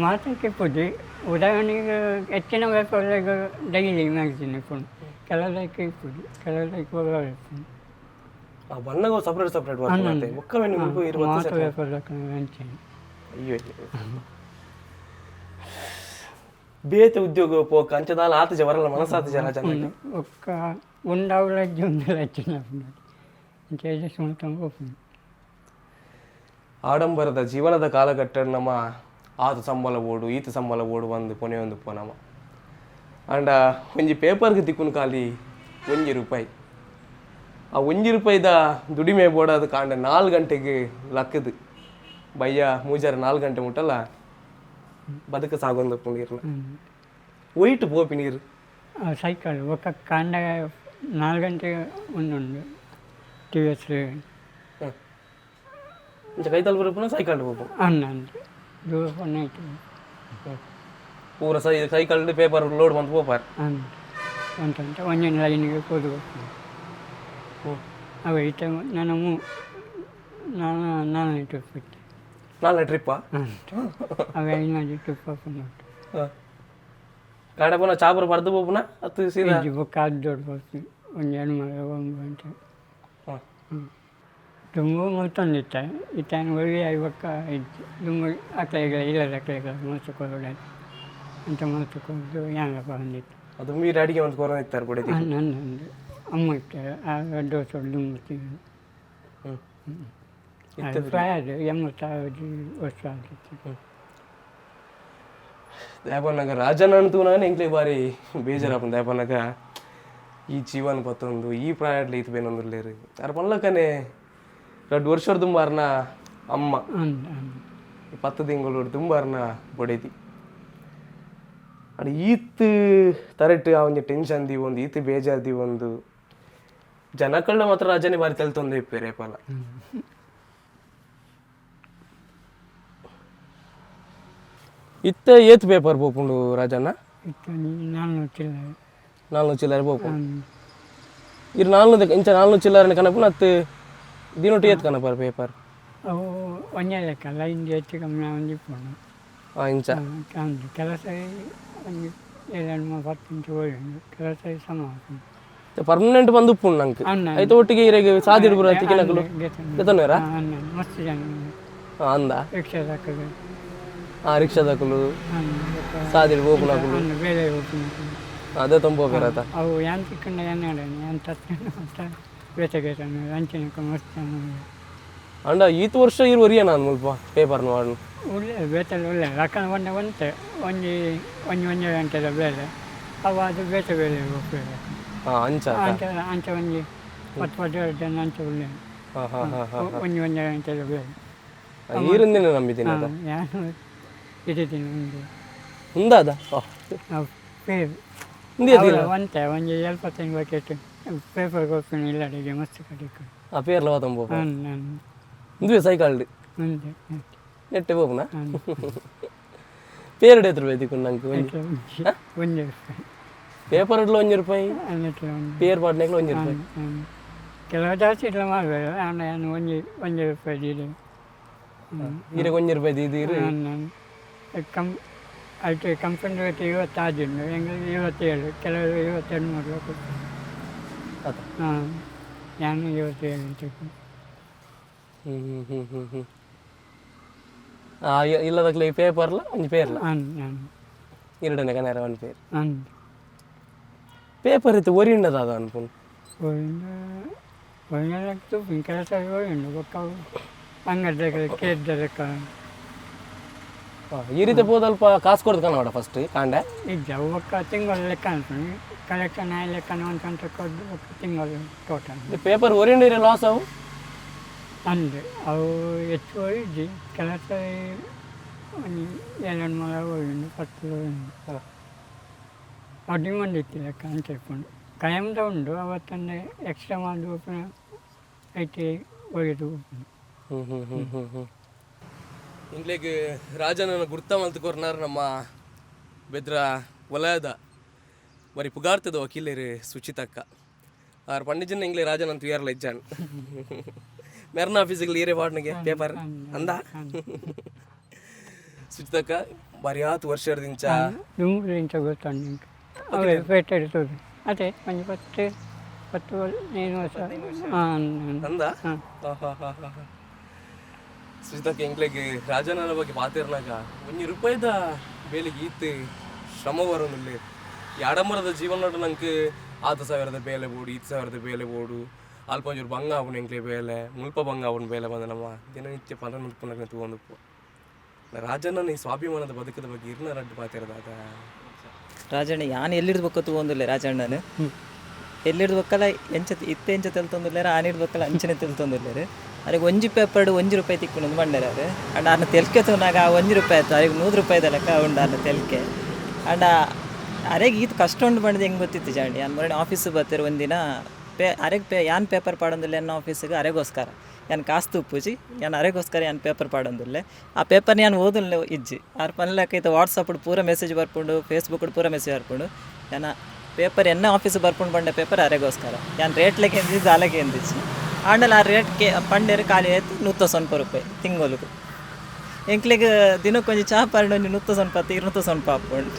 ಮಾತಕ್ಕೆ ಪೂಜೆ. ಉದಾಹರಣೆಗೆ ಹೆಚ್ಚಿನ ಪೇಪರ್ದಾಗ ಡೈಲಿ ಮ್ಯಾಗಝಿನ್ ಇಪ್ಪುಂಡು, ಕೆಲವುದಕ್ಕೆ ಇಪ್ಪುಜಿ, ಕೆಲವುದಕ್ಕೆ ಒಳ್ಳೆ ಇಪ್ಪುಂಡು. ಆ ಬಣ್ಣಗ ಸಪ್ರೇಟ್ ಸಪ್ರೇಟ್ ಬರ್ತದೆ. ಬೊಕ್ಕ ಮುಲ್ಪ ಇರುವತ್ತು ಮಾತ ಸೆಟ್. ಪೇಪರ್ ಅಂಚೆ. ಅಯ್ಯೋ ಅಯ್ಯೋ. ಬೇತೆ ಉದ್ಯೋಗ ಪೋಕ ಅಂಚದಾಲ ಆತಜ ಬರಲ್ಲ, ಮನಸ್ಸಾತಜ ರಾಜನ? ಒಕ್ಕ ಉಂಡಾವು ಲಜ್ಜೆ, ಒಂದು ಲಜ್ಜೆ ಅಂಚೆ ಸುಂತ ಹೋಗ್ತೀನಿ. ಆಡಂಬರದ ಜೀವನದ ಕಾಲಘಟ್ಟ ನಮ್ಮ ಆತ ಸಂಬಳ ಓಡು, ಈತ ಸಂಬಳ ಓಡು ಒಂದು ಪೊನೆ ಒಂದು ಪೋನಮ. ಆಂಡ ಒಂಜಿ ಪೇಪರ್ಗೆ ತಿಕ್ಕುನು ಖಾಲಿ 1 ರೂಪಾಯಿ. ಆ 1 ರೂಪಾಯಿದ ದುಡಿಮೆ ಬೋಡಾದ ಕಾಂಡ 4 ಗಂಟೆಗೆ ಲಕ್ಕದು ಬಯ್ಯ ಮೂಜಾರ 4 ಗಂಟೆ ಮುಟ್ಟಲ್ಲ ಬದುಕು ಸಾಗೊಂದು ನೀರ್ನ ಒಯ್ಟು ಪೋಪಿ ನೀರು? ಸೈಕಲ್. ಒಕ್ಕ ಕಾಂಡ 4 ಗಂಟೆಗೆ ಒಂದುಂಡು ಟಿ ವಿ ಎಸ್. ಇಂಚ ಕೈತಲ್ ಬರಪುನ ಸೈಕಲ್ ಪೋಪು? ಅನ್ನ ಅಂದ್ರೆ ದೂರ ಆಯ್ತು. ಪೂರ ಸೈಕಲ್ ಪೇಪರ್ ಲೋಡ್ ಬಂದು ಪೋಪಾರ್? ಅಂದ್ ಅಂತಂತ ಒಂದೊಂದು ಲೈನಿಗೆ ಕೂದು ಹೋಗ್ತೀನಿ. ಅವ ಇತ್ತ ನಾನು ನಾನು ನಾನು ಟ್ರಿಪ್ ಇತ್ತು. ನಾಲ್ಕು ಟ್ರಿಪ್ಪಾ? ಅವ ಐನೂರು ಟ್ರಿಪ್ ಹಾಕೊಂಡು. ಗಾಡ ಪೋನ ಚಾಪುರ ಪರ್ದು ಪೋಪುನ ಅತ್ತು ಸೀದಾ? ಇಜ್ಜಿ, ಬೊಕ್ಕ ಅದು ದೊಡ್ಡ ಹೋಗ್ತೀನಿ ಒಂದು ಎರಡು ಮರ 1 ಗಂಟೆ. ತುಂಬ ಮಲ್ತೊಂದಿತ್ತ ಇತ್ತ ಒಳ್ಳೆ ಬೊಕ್ಕ ಇಜ್ಜಿ. ತುಂಬ ಅಕ್ಲೆಗಳ ಇಲ್ಲದ ಅಕ್ಲೆಗಳ ಮಲ್ತುಕೊಳ್ಳೋಡ ಅಂತ ಮಲ್ತುಕೊಂಡು ಯಾನಪ್ಪ ಬಂದಿತ್ತು. ಅದು ಮೀರ್ ಅಡಿಗೆ ಒಂದು ಕೊರೋನಾ ಇತ್ತಾರೆ ಬಿಡಿ. ನಂದು ಅಮ್ಮ ಇರ್ತಾರೆ ಆ ದೋಸೆ ದುಂಬುತ್ತೀವಿ. ಅದು ಪ್ರಾಯ ಅದು 86 ವರ್ಷ ಆಗಿತ್ತು. ದಾಪನಗ ರಾಜನ ಅಂತೂ ಎಂಕ್ಲೆ ಬಾರಿ ಬೇಜಾರಪ್ಪ. ದಾಪನಗ ಈ ಜೀವನ ಪತ್ತೊಂದು ಈ ಪ್ರಾಯಡ್ಲಿ ಈತ ಬೇನೊಂದುಲ್ಲೇರು ಅರ್ ಪಲ್ಲಕನೆ 2 ವರ್ಷ ದುಂಬಾರ್ನ ಅಮ್ಮ. ಅಂದ ಅಂದ. ಈ 10 ತಿಂಗಳು ದುಂಬಾರ್ನ ಬೊಡೆದಿ. ಅಡ ಈತ್ ತರಟ್ ಆ ಒಂಜಿ ಟೆನ್ಷನ್ ಒಂದು ಈತ್ ಬೇಜಾರ್ ಒಂದು ಜನಕಳ್ಳ ಮಾತ್ರ ರಾಜನೇ ಬಾರಿ ತೆಲ್ತೊಂದು ಇಪ್ಪೇರೆ ಪಲ. ಇತ್ತೆ ಏತ್ ಪೇಪರ್ ಪೋಪುಂಡು ರಾಜಣ್ಣ? ಇತ್ತು 400 ಚಿಲ್ಲರೆ. 400 ಚಿಲ್ಲರೆ ಪೋಪುಂಡು. ಇರು 400 ಇಂಚ 400 ಚಿಲ್ಲರೆ ಕನಪುನ ಅತ್ತು ದಿನೊಟ್ಟು ಏತ್ ಕನಪರ್ ಪೇಪರ್? ಅವು ಒಂಜೇ ಲೆಕ್ಕ ಲೈನ್ ಹೆಚ್ಚು ಕಮ್ಮಿ ಒಂಜಿ ಇಪ್ಪುಂಡು. ಆ ಇಂಚ? ಅಂದು ಕೆಲಸ ಒಂಜಿ ಏಳೆಂಟು 10 ಇಂಚು ಒಳ್ಳೆ ಕೆಲಸ ಸಮ ಆಪುಂಡು. ಪರ್ಮನೆಂಟ್ ಬಂದು ಉಪ್ಪುಂಡು ನಂಗೆ. ಅನ್ನ. ಐತ ಒಟ್ಟಿಗೆ ಇರೆಗ್ ಸಾದಿಡ್ ಪೂರ ತಿಕ್ಕಿನಕುಲು ಗೆತೊನ್ವೆರಾ? ಅನ್ನ ಮಸ್ತ್ ಜನ. ಅಂದ. ರಿಕ್ಷಾದಕುಲು. ಆ ರಿಕ್ಷಾದಕುಲು. ಅನ್ನ ಬೊಕ್ಕ ಸಾದಿಡ್ ಪೋಪುನಕುಲು. ಅನ್ನ ಬೇಲೆ ಹೋಗ್ಪುನಕುಲು. ಅದೇ ತಂಪೋಪೆರತ. ಅವು ಯಾನ್ ತಿಕ್ಕಂಡ ಯಾನ್ ಯಾನ್ ತತ್ತ ಅಂತ ಬೇತೆ ಬೇತೆ ಅಂಚಿನ ಮಸ್ತ್ ಜನ ಉಲ್ಲೆರ್. ಅಂಡ ಈತ್ ವರ್ಷ ಇರು ಒರಿಯ ನಾನು ಮುಲ್ಪ ಪೇಪರ್ ವಾಡು. ಉಲ್ಲೆ ಬೇತೆ ಉಲ್ಲೆ ಲಕ್ಕಣ ಬಂಡ ಒಂತೆ ಒಂಜಿ ಒಂಜಿ ಒಂಜಿ ಗಂಟೆದ ಬೇಲೆ ಅವು ಅದು ಬೇತೆ ಬೇಲೆ ಹೋಗ್ಬೇಕು. ಹಾ, ಅಂಚ. ಅಂಚ ಅಂಚ ಒಂಜಿ 10 15 ಜನ ಅಂಚ ಉಲ್ಲೆ. ಹಾ ಹಾ ಹಾ ಹಾ. ಒಂಜಿ ಒಂಜಿ ಗಂಟೆದ ಬೇಲೆ. ಈರಿಂದಿನ ನಂಬಿದ್ದೀನಿ ಅದ. ಯಾನು ಇಟ್ಟಿದ್ದೀನಿ ಒಂದು. ಉಂದಾದ. ನಾವು ಪೇರ್ ಉಂದಿಯದಿಲ್ಲ. ಒಂತೆ ಒಂಜಿ 75 ಬಕೆಟ್ ಪೇಪರ್ ಕೊರ್ಪಿನ ಇಲ್ಲಡೆಗೆ ಮಸ್ತ್ ಕಡಿಕು. ಆ ಪೇರ್ಲ ತಂಬೋ. ನಾನು. ಇಂದುವೆ ಸೈಕಲ್. ಮುಂದೆ. ನೆಟ್ಟೆ ಪೋಪುನ ಪೇರ್ಡ್ ಎತ್ರ ಬೇತಿಕು ನಂಗೆ ಒಂಜಿ. ಒಂಜಿ ರೂಪಾಯಿ. ಪೇಪರ್ ಇಡ್ಲ 1 ರೂಪಾಯಿ. ಅನ್ನಟ್ಲ ಒಂದು. ಪೇರ್ ಪಾಡ್ನೆಕ್ಲ 1 ರೂಪಾಯಿ. ಕೆಲವು ಜಾಸ್ತಿ ಇట్లా ಮಾಡಬೇಡ ನಾನು ಒಂಜಿ ಒಂಜಿ ರೂಪಾಯಿ ದೀಡು. ಈರೆಗೆ 1 ರೂಪಾಯಿ ದೀದಿರು. ನಾನು ಕಂ అయితే ಕಂಪನಿ ರೇಟ್ 50 ಉಂಡು, ಎಂಗಳು 57, ಕೆಲವರು 52 ಮಾಡುವ ಕೊಡ್ತಾರೆ. ಆತ. ಹಾಂ, ನಾನು 57 ಅಂತ. ಹ್ಮ್ ಹ್ಮ್ ಹ್ಮ್ ಹ್ಮ್ ಹ್ಮ್ ಆ ಇಲ್ಲದಕ್ಲೆ ಈ ಪೇಪರ್ಲ ಒಂಜಿ ಪೇರ್ಲ. ಹಾಂ, ನಾನು. ಎರಡನೇ ಕನೇರ ಒಂದು ಪೇರ್. ಹಾಂ. ಪೇಪರ್ ಇತ್ತು ಒರಿಂಡದ ಅದ ಅನ್ಪುನ್. ಒಂದು ಒಂದು ಕೆಲಸ ಉಂಡು ಬೊಕ್ಕ ಅಂಗಡಿ ಕೇದ್ದಕ್ಕ. ಈ ರೀತಿ ಪೋದಲ್ಪ ಕಾಸು ಕೊಡ್ದು ಕನ್ನಡ ಫಸ್ಟ್ ಕಾಂಡೆ. ಇದ್ದ ಬೊಕ್ಕ ತಿಂಗಳು ಲೆಕ್ಕ ಅನ್ಕೊಂಡು ಕಲೆಕ್ಷನ್ ಆಯ್ ಲೆಕ್ಕ ಅಂತ ಕೊದ್ದು ಬೊಕ್ಕ ತಿಂಗಳು ಟೋಟಲ್. ಪೇಪರ್ ಒರಿಂಡಿರೆ ಲಾಸ್ ಅವು. ಅಂದೆ ಅವು ಹೆಚ್ಚು ಇದ್ದಿ ಕೆಲಸ ಒಂದು ಎರಡು ಮೂರು ಉಂಡು 10 ಉಂಡು. ಅವು ಡಿಮಾಂಡ್ ಇತ್ತು ಲೆಕ್ಕ ಅಂತ ಹೇಳ್ಕೊಂಡು ಕಯಂದ ಉಂಡು ಅವತ್ತೊಂದು ಎಕ್ಸ್ಟ್ರಾ ಮಾಡಿ ಓಪನ್ ಐತಿ ಒಗೆದು. ಹ್ಮ್ ಹ್ಮ್ ಹ್ಮ್ ಹ್ಮ್ ಹ್ಮ್ ಇಂಗ್ಲಿಗ್ ರಾಜನನ್ನ ಗುರ್ತ ಮಲ್ತು ಕೊರ್ನಾರ್ ನಮ್ಮ ಬೆದ್ರ ವಲಯದ ಬರಿ ಪುಗಾರ್ತದ ವಕೀಲರು ಸುಚಿತಕ್ಕ ಆರ್ ಪಂಡಿಜನ್. ಇಂಗ್ಲಿ ರಾಜನ್ ಅಂತ ಯಾರಲ್ಲ ಇಜ್ಜಾನ್ ಮೆರ್ನ ಆಫೀಸಿಗೆ ಏರೇ ವಾರ್ಡ್ನಿಗೆ ಪೇಪರ್ ಅಂದ. ಸುಚಿತಕ್ಕ ಬರಿಯಾತ್ ವರ್ಷದಿಂಚ. ದುಂಬು ಇಂಚ ಗೊತ್ತುಂಟು ನಿಂಗೆ ಅವೇ ಪೇಟೆ ಇರ್ತದೆ ಅದೇ ಒಂದು 10 10 15 ವರ್ಷ ಹಾಂ. ಅಂದ. ಹಾಂ. ಸುಚಿತಕ್ಕ, ಎಂಕ್ಲೆಗ್ ರಾಜನ ಬಗ್ಗೆ ಪಾತಿರ್ನಾಗ 1 ರೂಪಾಯಿದ ಬೇಲೆಗೆ ಈತ್ ಶ್ರಮ ಬರೋದಿಲ್ಲ. ಈ ಆಡಂಬರದ ಜೀವನ ನಂಗೆ ಆತ ಸಾವಿರದ ಬೇಲೆ ಬೋಡು, ಈತ್ ಸಾವಿರದ ಬೇಲೆ ಬೋಡು, ಅಲ್ಪ ಒಂಚೂರು ಬಂಗ ಆಪುಂಡು ಎಂಕ್ಲೆ ಬೇಲೆ, ಮುಲ್ಪ ಬಂಗ ಆಪುಂಡು ಬೇಲೆ ಬಂದ ನಮ್ಮ ದಿನನಿತ್ಯ ಪನ ಉಪ್ಪುನಗ ತೂವೊಂದುಪ್ಪು. ರಾಜನ ಈ ಸ್ವಾಭಿಮಾನದ ಬದುಕದ ಬಗ್ಗೆ ಇರ್ನ ರಡ್ಡು ಪಾತಿರದ ಅದ. ರಾಜಣ್ಣ ಯಾನ್ ಎಲ್ಲಿಡ್ದು ಬೊಕ್ಕ ತೂವೊಂದುಲ್ಲೆ ರಾಜಣ್ಣನ ಎಲ್ಲಿಡ್ದು ಬೊಕ್ಕಲ ಎಂಚ ಇತ್ತೆ ಎಂಚ ತೆಲ್ತೊಂದುಲ್ಲೆರ್ ಆನಿಡ್ದು ಬೊಕ್ಕಲ ಅಂಚನೆ ತೆಲ್ತೊಂದುಲ್ಲೆರ್. ಅರೆಗ್ ಒಂಜಿ ಪೇಪರ್ಡ್ 1 ರೂಪಾಯಿ ತಿಕ್ಕುಂಡು ಪಂಡೆರ್ ಅರ್. ಅಂಡ ಆರ್ನ ತೆಲ್ಕೆ ತೂನಾಗ ಆ 1 ರೂಪಾಯಿ ಆಯ್ತು ಅರೆಗ್ 100 ರೂಪಾಯಿದ ಲೆಕ್ಕ ಉಂಡು ಆರ್ನ ತೆಲ್ಕೆ. ಅಂಡ ಅರೆಗ್ ಈತ್ ಕಷ್ಟ ಉಂಡು ಪಂಡ್ದ್ ಎಂಕ್ ಗೊತ್ತಿತ್ತು ಜಾಂಡಿ. ಯಾನ್ ಮೊರನೆ ಆಫೀಸ್ ಬತ್ತೆರ್ ಒಂದಿನ ಪೇ ಅರೆಗ್ ಪೇ ಯಾನ್ ಪೇಪರ್ ಪಾಡೊಂದುಲ್ಲೆ ಎನ್ನ ಆಫೀಸಿಗೆ ಅರೆಗೋಸ್ಕರ. ಯಾನ್ ಕಾಸ್ ತೂಪುಜಿ, ಯಾನ್ ಅರೆಗೋಸ್ಕರ ಯಾನ್ ಪೇಪರ್ ಪಾಡೊಂದುಲ್ಲೆ. ಆ ಪೇಪರ್ನ ಯಾನ್ ಓದುಲ್ಲೆ ಇಜ್ಜಿ. ಆರ್ ಪನ್ಲೆಕ ಇತ್ತೆ ವಾಟ್ಸಪ್ ಪೂರ ಮೆಸೇಜ್ ಬರ್ಪುಂಡು, ಫೇಸ್ಬುಕ್ ಪೂರ ಮೆಸೇಜ್ ಬರ್ಪುಂಡು. ಯಾನ ಪೇಪರ್ ಎನ್ನ ಆಫೀಸ್ ಬರ್ಪುಂಡು ಪಂಡ ಪೇಪರ್ ಅರೆಗೋಸ್ಕರ. ಯಾನ್ ರೇಟ್ ಲೆಕ್ಕ ಎಂದಿದ್ದು ದಾಲಕ್ಕೆ ಎಂದಿಜ್ಜಿ. ಆಂಡಲ ಆ ರೇಟ್ ಕೆ ಪಂಡೇರು ಖಾಲಿ ಆಯ್ತು 190 ರೂಪಾಯಿ ತಿಂಗೊಲುಗು. ಎಂಕ್ಲೆಗ್ ದಿನಕ್ಕೊಂಜಿ ಚಾ ಪರ್ಂಡ ಒಂಜಿ 190 290 ಆಪುಂಡು.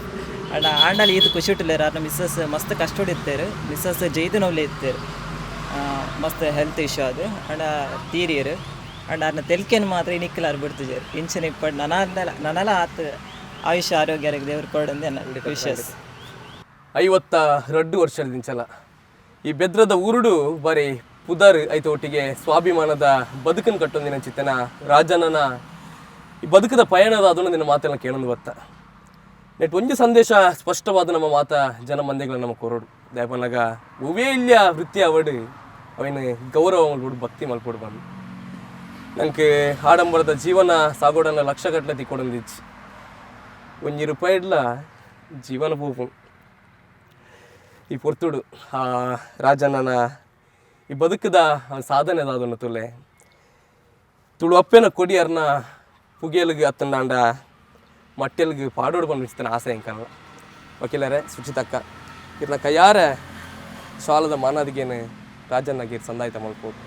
ಅಂಡ ಆಂಡಲ ಈತ್ ಖುಷಿ ಇಟ್ಟುಲ್ಲೆರ್. ಆರ್ನ ಮಿಸ್ಸಸ್ ಮಸ್ತ್ ಕಷ್ಟೊಡು ಇತ್ತೆರ್. ಮಿಸ್ಸಸ್ ಜೈದಿನವ್ಲೇ ಇತ್ತೆರ್. ಮಸ್ತ್ ಹೆಲ್ತ್ ಇಶ್ಯೂ ಅದು ಅಂಡ ತೀರಿಯರು. ಅಂಡ ಆರ್ನ ತೆಲ್ಕೆನ್ ಮಾತ್ರ ಇನಿಕ್ಲ್ ಆರ್ ಬಿಡ್ತಿಜೆರ್. ಇಂಚಿನ ಇಪ್ಪಡ್ ನನಲ ನನಲ ಆತ್ ಆಯುಷ್ಯ ಆರೋಗ್ಯ ಆರೆಗ್ ದೇವ್ರು ಕೊಡಂದೆ ಎನ್ನ ವಿಶಸ್. 52 ವರ್ಷದಿಂಚಲ ಈ ಬೆದ್ರದ ಊರುಡು ಬರೀ ಪುದರ್ ಐತ ಒಟ್ಟಿಗೆ ಸ್ವಾಭಿಮಾನದ ಬದುಕನ್ನು ಕಟ್ಟೊಂದಿನ ಚಿತ್ತನ ರಾಜನನ ಈ ಬದುಕದ ಪಯಣದ ಅದನ್ನು ನಿನ್ನ ಮಾತೆಲ್ಲ ಕೇಳೊಂದು ಬತ್ತ ನೆಟ್ ಒಂಜಿ ಸಂದೇಶ ಸ್ಪಷ್ಟವಾದ ನಮ್ಮ ಮಾತ ಜನಮಂದೆಗಳ ನಮ್ಮ ಕೊರಡು ದಯಪನಗ ಒವೇ ಇಲ್ಲಿಯ ವೃತ್ತಿ ಅವಡು ಅವೇನು ಗೌರವ ಮಲ್ಪೊಡು, ಭಕ್ತಿ ಮಲ್ಪೊಡು ಬಂದು ನಂಗೆ ಆಡಂಬರದ ಜೀವನ ಸಾಗೋಡನ ಲಕ್ಷ ಗಟ್ಟಲೆ ತಿಕ್ಕೊಡೊಂದಿಚ್ಚಿ 1 ರೂಪಾಯಿ ಇಡ್ಲ ಜೀವನ ಪೋಪು. ಈ ಪೊರ್ತುಡು ಆ ರಾಜಣ್ಣನ ಈ ಬದುಕದ ಸಾಧನೆ ದಾದನ್ನು ತುಲೆ ತುಳು ಅಪ್ಪೆನ ಕೊಡಿಯರ್ನ ಪುಗೆಲ್ಗ್ ಅತ್ತಂಡಾಂಡ ಮಟ್ಟೆಲ್ಗ್ ಪಾಡೋಡು ಬಂದಿಸ್ತಾನೆ ಆಸೆ ಎಂಕಲ್ಲ. ವಕೀಲರೇ ಸುಚಿತಕ್ಕ, ಇರ್ನ ಕೈಯಾರೆ ಶಾಲದ ಮಾನದಿಗೇನು ರಾಜಣ್ಣಗೆ ಸಂದಾಯ್ತ ಮಲ್ಪೋದು.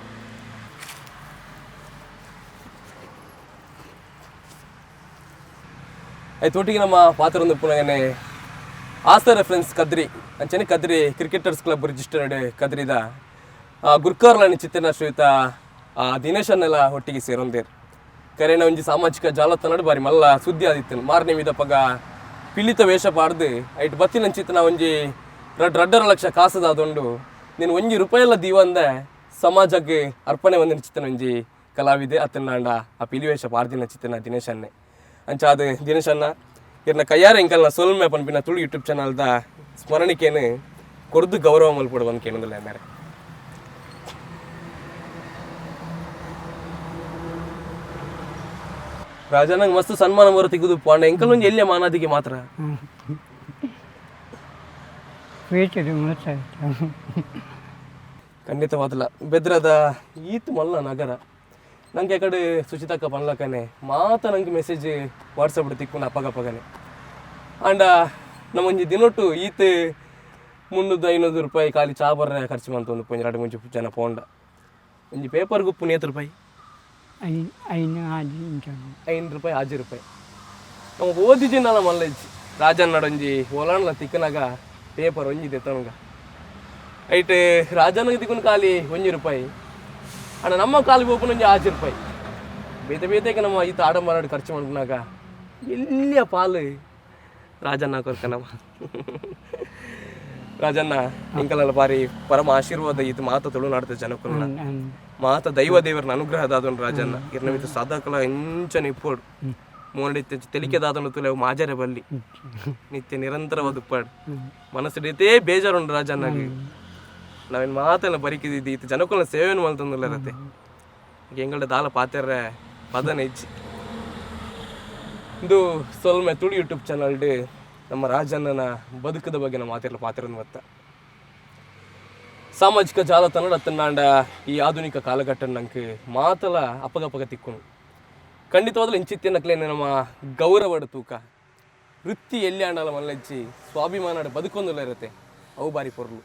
ಆಯ್ತು, ಒಟ್ಟಿಗೆ ನಮ್ಮ ಪಾತ್ರ ಒಂದು ಪುನಗನೆ ಆಸರ ಫ್ರೆಂಡ್ಸ್ ಕದ್ರಿ ಅಂಚನೆ ಕದ್ರಿ ಕ್ರಿಕೆಟರ್ಸ್ ಕ್ಲಬ್ ರಿಜಿಸ್ಟರ್ಡ್ ಕದ್ರಿದ ಗುರ್ಕಾರ್ಲಾನಿ ಚಿತ್ತನ ಶ್ರೀಯುತ ದಿನೇಶನ್ನೆಲ್ಲ ಒಟ್ಟಿಗೆ ಸೇರೊಂದೇರು. ಕರೆನ ಒಂಜಿ ಸಾಮಾಜಿಕ ಜಾಲತಾಣ ಬಾರಿ ಮಲ್ಲ ಸುದ್ದಿ ಆದಿತ್ತು. ಮಾರನೇ ಪಗ ಪಿಲಿತ ವೇಷ ಪಾಡ್ದು ಐಟ್ ಬತ್ತಿನ ಚಿತ್ತನ ಒಂಜಿ 2.5 ಲಕ್ಷ ಕಾಸದಾದೊಂಡು ನೀನು ಒಂಜಿ ರೂಪಾಯಿಲ್ಲ ದೀವಂದೆ ಸಮಾಜಕ್ಕೆ ಅರ್ಪಣೆ ಒಂದಿನ ಚಿತ್ತನ ಒಂಜಿ ಕಲಾವಿದೆ ಅತ್ತನಾಂಡ ಆ ಪಿಲಿ ವೇಷ ಪಾಡ್ದಿನ ಚಿತ್ತನ ದಿನೇಶನ್ನೇ. ಅಂಚಾದ ದಿನೇಶನ್ನ ಇರ್ನ ಕೈಯಾರ ಎಂಕಲ್ನ ಸೊಲ್ಮೆ ಪನ್ಪಿನ ತುಳು ಯೂಟ್ಯೂಬ್ ಚಾನಲ್ದ ಸ್ಮರಣಿಕೆನು ಕೊರ್ದು ಗೌರವ ಮಲ್ಪೊಡು ಬಂದು ಕೇಳೋದಿಲ್ಲ ಮೇರೆ. ರಾಜನಂಗೆ ಮಸ್ತ್ ಸನ್ಮಾನ ಬರೋ ತಿಗುದು ಪಾಂಡ ಎಂಕಲ್ ಒಂಜಿ ಎಲ್ಲಿಯ ಮಾನಾದಿಗೆ ಮಾತ್ರ. ಪೇಟೆಡು ಮಸ್ತ್ ಆಯ್ತು. ಖಂಡಿತವಾದಲ್ಲ, ಬೆದ್ರದ ಈತ್ ಮಲ್ಲ ನಗರ ನಂಗೆ ಕಡೆ ಸುಚಿತಕ್ಕ ಪನ್ಲಕ್ಕನೆ ಮಾತ ನಂಗೆ ಮೆಸೇಜ್ ವಾಟ್ಸಪ್ ತಿಕ್ಕೊಂಡು ಅಪ್ಪಗಪ್ಪಗನೆ. ಅಂಡ ನಮ್ಮೊಂಜಿ ದಿನೊಟ್ಟು ಈತ್ 300-500 ರೂಪಾಯಿ ಖಾಲಿ ಚಾ ಬರ್ರೆ ಖರ್ಚು ಮಂತೊಂದು ಒಂಜಿ ರಡ್ಡ್ ಮುಂಚೆ ಜನ ಪೋಂಡ ಒಂಜಿ ಪೇಪರ್ ಗುಪ್ಪು ನೇತು ರೂಪಾಯಿ? ಐನ್ ಐನ್ ಆಜಿ ಇಂಚ. 5 ರೂಪಾಯಿ, 6 ರೂಪಾಯಿ. ನಮ್ಮ ಓದಿಜಿನಲ್ಲ ಮಲ್ಲಜ್ಜಿ ರಾಜನ್ನಡೊಂಜಿ ಹೊಲಾಂಡ್ಲ ತಿಕ್ಕನಾಗ ಪೇಪರ್ ಒಂಜಿ ದೆತ್ತೊಣಗ ಐಟ್ ರಾಜನಿಗೆ ತಿಕ್ಕುನ ಖಾಲಿ 1 ರೂಪಾಯಿ. ಅಣ್ಣ ನಮ್ಮ ಕಾಲಿ ಬೋಪನ ಒಂಜಿ 6 ರೂಪಾಯಿ. ಬೇತೆ ಬೇತೆಗೆ ನಮ್ಮ ಈತ ಆಡಂಬರ ಖರ್ಚು ಮಾಡ್కుನಾಗ ಎಲ್ಲಿಯ ಪಾಲು ರಾಜಣ್ಣ ಕೊರ್ಕನಮ್ಮ. ರಾಜಣ್ಣ, ಇಂಕಲೆಲ್ಲ ಬಾರಿ ಪರಮ ಆಶೀರ್ವಾದ ಈತ ಮಾತ ತುಳುನಾಡ್ದ ಜನಕುಲ್ನ ಮಾತ ದೈವ ದೇವರನ ಅನುಗ್ರಹ ದಾದನು. ರಾಜಣ್ಣ ಇರ್ನ ಮಿತ್ತ ಸದಾಕಲ ಎಂಚನ ಇಪ್ಪೋಡು. ಮೋನಡಿತ್ತ ತೆಲಿಕೆ ದಾದನು ತುಲೆ ಅವು ಮಾಜರೆ ಬಲ್ಲಿ ನಿತ್ಯ ನಿರಂತರವಾದ ಉಪ್ಪಾಡು. ಮನಸ್ಸಿಡೈತೇ ಬೇಜಾರುಂಡು ರಾಜಣ್ಣಗೆ. ನಾವೇನು ಮಾತೆಲ್ಲ ಬರಿಕಿದ್ದು ಈತ ಜನಕುಲ್ನ ಸೇವೆಯನ್ನು ಮಲ್ತಂದಿಲ್ಲ ರತೆ. ಎಂಗಳ್ದ ದಾಲ ಪಾತೆರ್ರೆ ಪದನ ಇಜ್ಜಿ. ಇದು ಸೊಲ್ಮೆ ತುಳು ಯೂಟ್ಯೂಬ್ ಚಾನಲ್ ನಮ್ಮ ರಾಜಣ್ಣನ ಬದುಕದ ಬಗ್ಗೆ ನಮ್ಮ ಮಾತಿರಲು ಪಾತಿರೋದು. ಮತ್ತ ಸಾಮಾಜಿಕ ಜಾಲತಾಣ ಅತ್ತನಾಂಡ ಈ ಆಧುನಿಕ ಕಾಲಘಟ್ಟ ನಂಗೆ ಮಾತಲ ಅಪ್ಪಗಪ್ಪಗ ತಿಕ್ಕೊಂಡು ಖಂಡಿತವಾದಲು ಇಂಚಿತ್ತಿನಕ್ಲೇನೆ ನಮ್ಮ ಗೌರವಡ ತೂಕ. ವೃತ್ತಿ ಎಲ್ಲಿ ಆಂಡಲ ಮಲ್ಲಜ್ಜಿ, ಸ್ವಾಭಿಮಾನ ಬದುಕೊಂದುಲ್ಲ ಇರುತ್ತೆ, ಅವು ಬಾರಿ ಪೊರ್ಲು.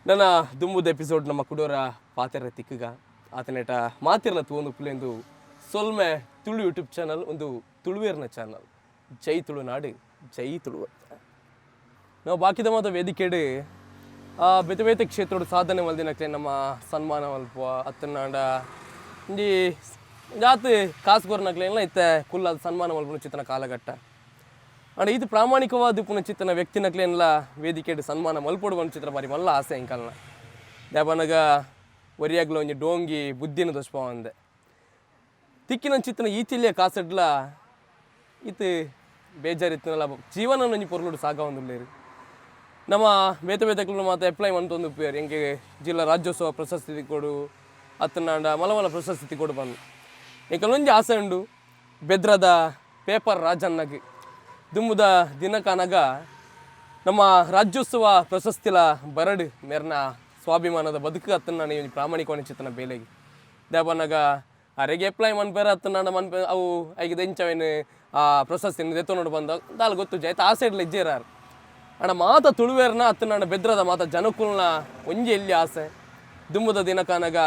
ನನ್ನ ದುಂಬುದ ಎಪಿಸೋಡ್ ನಮ್ಮ ಕುಡೋರ ಪಾತೆರ ತಿಕ್ಕಗ ಆತನೇಟ ಮಾತಿರ್ಲ ತೂವೊಂದು ಪುಲೆಂದು ಸೊಲ್ಮೆ. ತುಳು ಯೂಟ್ಯೂಬ್ ಚಾನಲ್ ಒಂದು ತುಳುವೇರ್ನ ಚಾನಲ್. ಜೈ ತುಳುನಾಡು, ಜೈ ತುಳುವ. ನಾವು ಬಾಕಿದ ಮಾತ ವೇದಿಕೆಡು ಬೇತೆ ಬೇತೆ ಕ್ಷೇತ್ರೋಡು ಸಾಧನೆ ಮಲ್ದಿನಕ್ಲೆ ನಮ್ಮ ಸನ್ಮಾನ ಮಲ್ಪ ಅತ್ತನಾಂಡ ಇಂಜಿ ಜಾತ್ ಕಾಸು ಕೊರ್ನಕ್ಲೆಲ್ಲ ಇತ್ತೆ ಕುಲ್ಲಾದ ಸನ್ಮಾನ ಮಲ್ಪುನ ಚಿತ್ತನ ಕಾಲಘಟ್ಟ. ಅಂಡ ಇದು ಪ್ರಾಮಾಣಿಕವಾದ ಪುನ ಚಿತ್ತನ ವ್ಯಕ್ತಿನಕ್ಲೆಲ್ಲ ವೇದಿಕೆಡ್ ಸನ್ಮಾನ ಮಲ್ಪೊಡು ಪನ್ಪು ಚಿತ್ರ ಬಾರಿ ಮಲ್ಲ ಆಸೆ ಎಂಕಲ್ನ. ದಾಯೆಪನ್ನಗ ಒರಿಯಾಗ್ಲ ಒಂಜಿ ಡೋಂಗಿ ಬುದ್ಧಿನ ತೋಜ್ಪಾವಂದೆ ತಿಕ್ಕಿನ ಚಿತ್ತನ ಈಚಿಲ್ಯ ಕಾಸಡ್ಲ ಇತ್ತು ಬೇಜಾರಿತ್ತನಲ್ಲ ಜೀವನ ಒಂಜಿ ಪೊರ್ಲುಡು ಸಾಗವೊಂದುಲ್ಲೆರ್. ನಮ್ಮ ಬೇತೆ ಬೇತೆಕ್ಲು ಮಾತ ಅಪ್ಲೈ ಮಂತೊಂದು ಉಪ್ಪುವೆರ್. ಎಂಕೆ ಜಿಲ್ಲಾ ರಾಜ್ಯೋತ್ಸವ ಪ್ರಶಸ್ತಿ ತಿಕ್ಕೊಡು ಅತ್ತನಾಂಡ ಮಲ್ಲ ಮಲ್ಲ ಪ್ರಶಸ್ತಿ ತಿಕ್ಕೊಡು ಪಂದ್. ಎಂಕಲ್ ಒಂಜಿ ಆಸೆ ಉಂಡು, ಬೆದ್ರದ ಪೇಪರ್ ರಾಜಣ್ಣಗ್ ದುಂಬುದ ದಿನಕನಗ ನಮ್ಮ ರಾಜ್ಯೋತ್ಸವ ಪ್ರಶಸ್ತಿಲ ಬರಡ್ ಮೇರ್ನ ಸ್ವಾಭಿಮಾನದ ಬದುಕು ಅತ್ತನಾಂಡ ಈ ಒಂಜಿ ಪ್ರಾಮಾಣಿಕವಾದ ಚಿತ್ತನ ಬೇಲೆಗೆ. ದಾಯೆಪನ್ನಗ ಅರೆಗೆ ಅಪ್ಲೈ ಮನ್ಪೆರ ಅತ್ತನಾಂಡ ಮನ್ಪೆ ಅವು ಐಕ್ ದೆಂಚವೇನು ಆ ಪ್ರಶಸ್ತಿನ ದೆತ್ತೊನೊಡು ಬಂದ ದಾಲ ಗೊತ್ತುಜ್ಜಿ. ಐತ ಆಸೆ ಇಡ್ಲ ಇಜ್ಜೆರಾರ್. ಅಣ್ಣ ಮಾತ ತುಳುವೇರ್ನ ಅತ್ತನಾಂಡ ಬೆದ್ರದ ಮಾತ ಜನಕುಲ್ನ ಒಂಜಿ ಎಲ್ಲಿ ಆಸೆ, ದುಂಬುದ ದಿನಕನಗ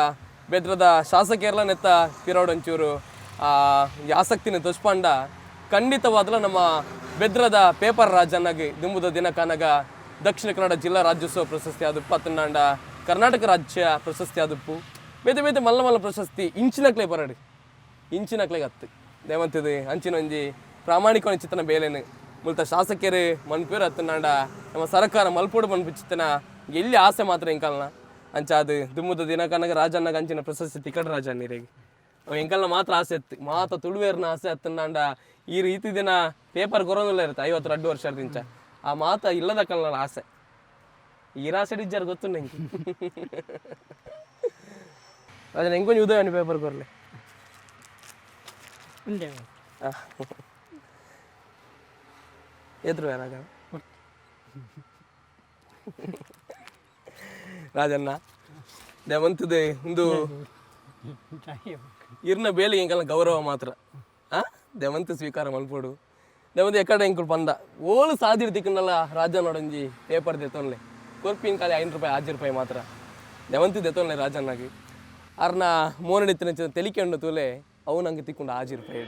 ಬೆದ್ರದ ಶಾಸಕರ್ಲ ನೆತ್ತ ಪಿರೋಡ್ ಒಂಚೂರು ಆ ಈ ಆಸಕ್ತಿನ ತೋಜ್ಪಂಡ ಖಂಡಿತವಾದಲ ನಮ್ಮ ಬೆದ್ರದ ಪೇಪರ್ ರಾಜನಾಗಿ ದುಂಬುದ ದಿನಕನಗ ದಕ್ಷಿಣ ಕನ್ನಡ ಜಿಲ್ಲಾ ರಾಜ್ಯೋತ್ಸವ ಪ್ರಶಸ್ತಿ ಆದುಪ್ಪು ಅತ್ತನಾಂಡ ಕರ್ನಾಟಕ ರಾಜ್ಯ ಪ್ರಶಸ್ತಿ ಆದುಪ್ಪು, ಬೇತೆ ಬೇತೆ ಮಲ್ಲ ಮಲ್ಲ ಪ್ರಶಸ್ತಿ ಇಂಚಿನಕ್ಲೆ ಬರಡು, ಇಂಚಿನಕ್ಲೆಗ್ ಅತ್ತು ದೇವಂತದ ಅಂಚಿನ ಒಂಜಿ ಪ್ರಾಮಾಣಿಕ ಚಿತ್ತನ ಬೇಲೆನು ಮುಲ್ತ ಶಾಸಕರು ಮನ್ಪೇರು ಅತ್ತನಾಂಡ ನಮ್ಮ ಸರ್ಕಾರ ಮಲ್ಪೋಡು ಮನ್ಪು ಚಿತ್ತನ ಎಲ್ಲಿ ಆಸೆ ಮಾತ್ರ ಎಂಕಲ್ನ. ಅಂಚಾದು ದುಮ್ಮುದ ದಿನಕನಗ ರಾಜಣ್ಣಗ ಅಂಚಿನ ಪ್ರಶಸ್ತಿ ತಿಕ್ಕಡ್ ರಾಜಣ್ಣರಿಗೆ. ಅವು ಎಂಕಲ್ನ ಮಾತ್ರ ಆಸೆ ಇತ್ತು, ಮಾತ ತುಳುವೇರ್ನ ಆಸೆ. ಅತ್ತನಾಂಡ ಈ ರೀತಿ ದಿನ ಪೇಪರ್ ಕೊರೋದಿಲ್ಲ ಇರುತ್ತೆ 52 ವರ್ಷ ದಿಂಚ ಆ ಮಾತ ಇಲ್ಲದ ಕಲ್ನ ಆಸೆ. ಈ ರಾಸೆ ಇಜ್ಜಾರು ಗೊತ್ತು ನಂಗೆ. ರಾಜಣ್ಣ, ಎಂಕೊಂಚ ಉದಯ ಪೇಪರ್ ಕೊರ್ಲೆ. ಉಂಡೆ. ಎದುರು ರಾಜಣ್ಣ. ರಾಜಣ್ಣ, ದೇವಂತದೆ ಒಂದು ಇರ್ನ ಬೇಲೆ ಎಂಕಲ್ನ ಗೌರವ ಮಾತ್ರ. ಆ ದೇವಂತ ಸ್ವೀಕಾರ ಮಲ್ಪೊಡು. ದೇವಂತ ಎಕ್ಕಡೆ ಎಂಕುಲು ಪಂದ ಓಲು ಸಾದಿಡ್ ತಿಕ್ಕುನಲ್ಲ ರಾಜನೊಡೊಂಜಿ ಪೇಪರ್ ದೆತ್ತೊನ್ಲೆ. ಕೊರ್ಪಿನ ಖಾಲಿ 5 ರೂಪಾಯಿ, 6 ರೂಪಾಯಿ ಮಾತ್ರ. ದೇವಂತ ದೆತ್ತೊನ್ಲೆ ರಾಜಣ್ಣಗೆ. ಅರ್ನ ಮೋನಡಿತ್ತಿನ ತೆಲಿಕೆ ಉಂಡು ತೂಲೆ, ಅವು ನಂಗೆ ತಿಕ್ಕೊಂಡು 6 ರೂಪಾಯಿ.